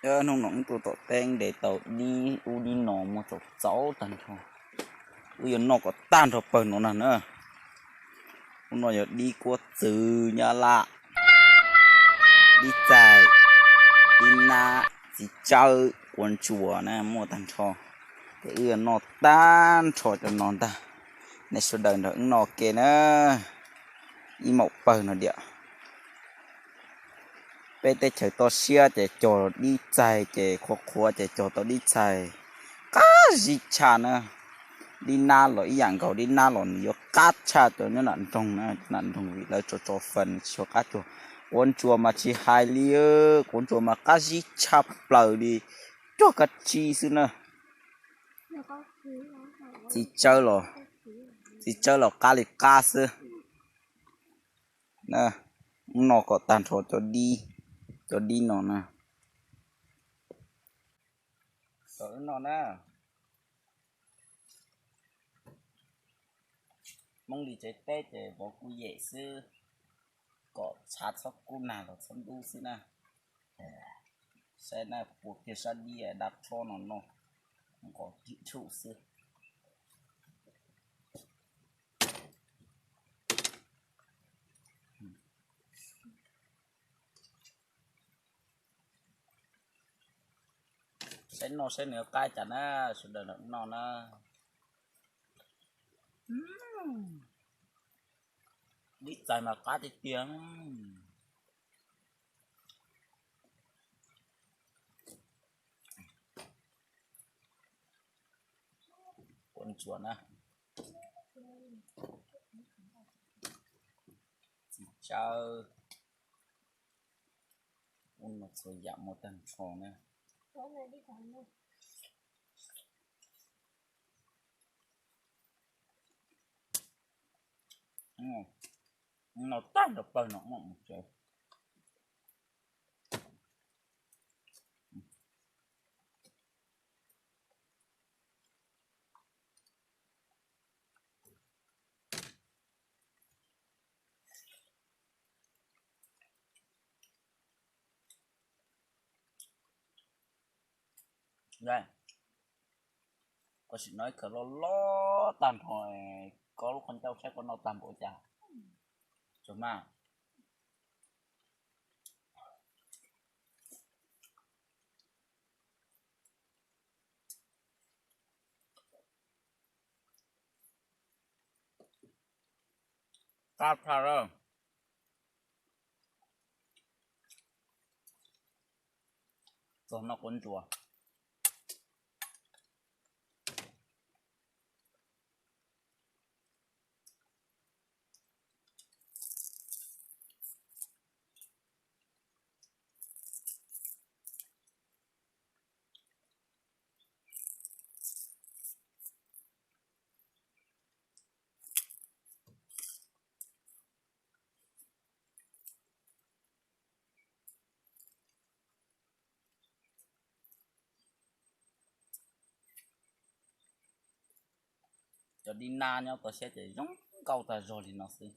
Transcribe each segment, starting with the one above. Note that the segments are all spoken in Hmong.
Hnub no wb tuaj tom teb ntes tau dib ub dib no muaj txaus txaus tag nrho. Wb yuav noj kom tag nrho pawg no na na. Ub no yog dib kuab txwv nyab laj, dib txaig, dib nab, txiv tsawb, quav ntsuas na muaj tag nrho. Ces wb yuav noj tag nrho cov no ntag. Nej sawv daws nrog wb noj ke na. Ib maum pawg no diam. Peb teb chaws toj siab ces cog dib txaig ces qhuav qhuav ces cog tau dib txaig qab zib tshaj na. Dib nab los ib yam nkaus, dib nab los nws yuav qab tshaj cov nyob nram nroog na, nram nroog vim lawv tso tso fas tsis qab cuag. Quav ntsuas mas tsis hais li, quav ntsuas mas qab zib tshaj plaws li, cuag kab tsib xwb na. Txiv tsawb los, txiv tsawb los qab li qab xwb. Noj kom tag nrho cov dib, cov dib no na. Kom wb noj na. Hmoob li tsev teb ces vov kuj yem xwb, kom tshav txhob kub nag los txhob ntub xwb na. Saib na, puas kiag sab dib dab rhob no noj, nqos kim rhuj xwb. Saib noj saib nws qab cas na, sawv daws los noj na. Dib txaig mas qab tiag tiag. Quav ntsuas na, txiv tsawb, ub no txhua yam muaj tag nrho na. No tag nrho pawg no mus tsev. Koj sim no ib kawm loj loj tag nrho, koj lub qhov ncauj saib koj noj tag npaum cas. Tsuas mas. Qab tshaj lawm. Txog noj quav ntsuas. Cov dib nab nyob toj siab ces zoo nkauj tag zog li no xwb.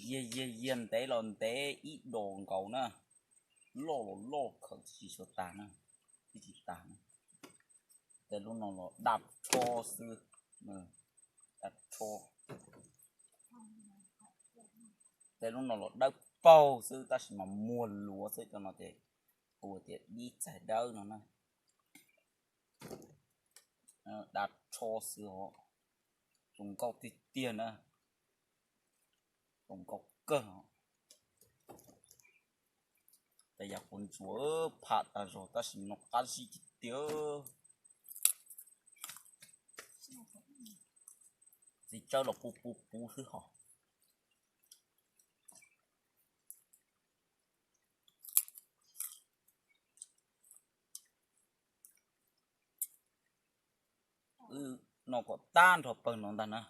Yiag yiag yiag ntev los ntev ib dos nkaus na, loj los loj khaws tsis tshua tag na, tib tsis tag na. Tej lub no los dab rho xwb, dab rho. Tej lub no los dawb paug xwb tab sis mas muag luav xwb, cov no ces hu tias dib txaig dawb no na. Dab rho xwb os, zoo nkauj tiag tiag na, zoo nkauj kawg. Tej yam quav ntsuas pham tas zog tab sis no qab zib tiag tiag. Txiv tsawb los puv puv puv xwb hos. Wb noj kom tag nrho pawg no ntag na.